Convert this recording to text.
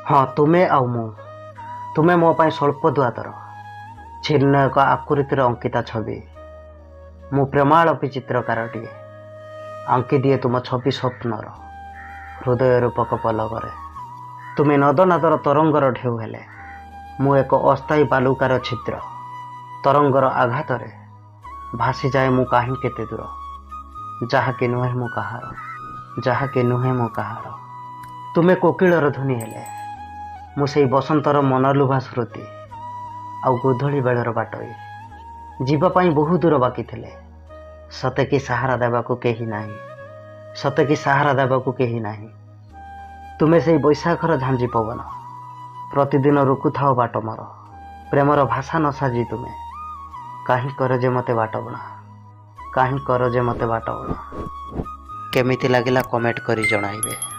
ହଁ, ତୁମେ ଆଉ ମୁଁ। ତୁମେ ମୋ ପାଇଁ ସ୍ୱଳ୍ପ ଦୁଆତର ଛିନ୍ନ ଏକ ଆକୃତିର ଅଙ୍କିତା ଛବି। ମୁଁ ପ୍ରେମାଳପୀ ଚିତ୍ରକାରଟିଏ, ଆଙ୍କିଦିଏ ତୁମ ଛବି ସ୍ୱପ୍ନର ହୃଦୟ ରୂପକ ପଲକରେ। ତୁମେ ନଦନାଦର ତରଙ୍ଗର ଢେଉ ହେଲେ ମୁଁ ଏକ ଅସ୍ଥାୟୀ ବାଲୁକାର ଛିଦ୍ର। ତରଙ୍ଗର ଆଘାତରେ ଭାସିଯାଏ ମୁଁ କାହିଁ କେତେ ଦୂର, ଯାହାକି ନୁହେଁ ମୁଁ କାହାର, ଯାହାକି ନୁହେଁ ମୁଁ କାହାର। ତୁମେ କୋକିଳର ଧ୍ୱନି ହେଲେ ମୁଁ ସେଇ ବସନ୍ତର ମନଲୋଭା ସ୍ମୃତି ଆଉ ଗୋଧୂଳି ବେଳର ବାଟୋଇ। ଯିବା ପାଇଁ ବହୁ ଦୂର ବାକି ଥିଲେ ସତେ କି ସାହାରା ଦେବାକୁ କେହି ନାହିଁ, ସତେ କି ସାହାରା ଦେବାକୁ କେହି ନାହିଁ। ତୁମେ ସେଇ ବୈଶାଖର ଝାଞ୍ଜି ପବନ, ପ୍ରତିଦିନ ରୋକୁଥାଅ ବାଟ ମୋର। ପ୍ରେମର ଭାଷା ନ ସାଜି ତୁମେ କାହିଁ କର ଯେ ମୋତେ ବାଟବଣା, କାହିଁ କର ଯେ ମୋତେ ବାଟବଣା। କେମିତି ଲାଗିଲା କମେଣ୍ଟ କରି ଜଣାଇବେ।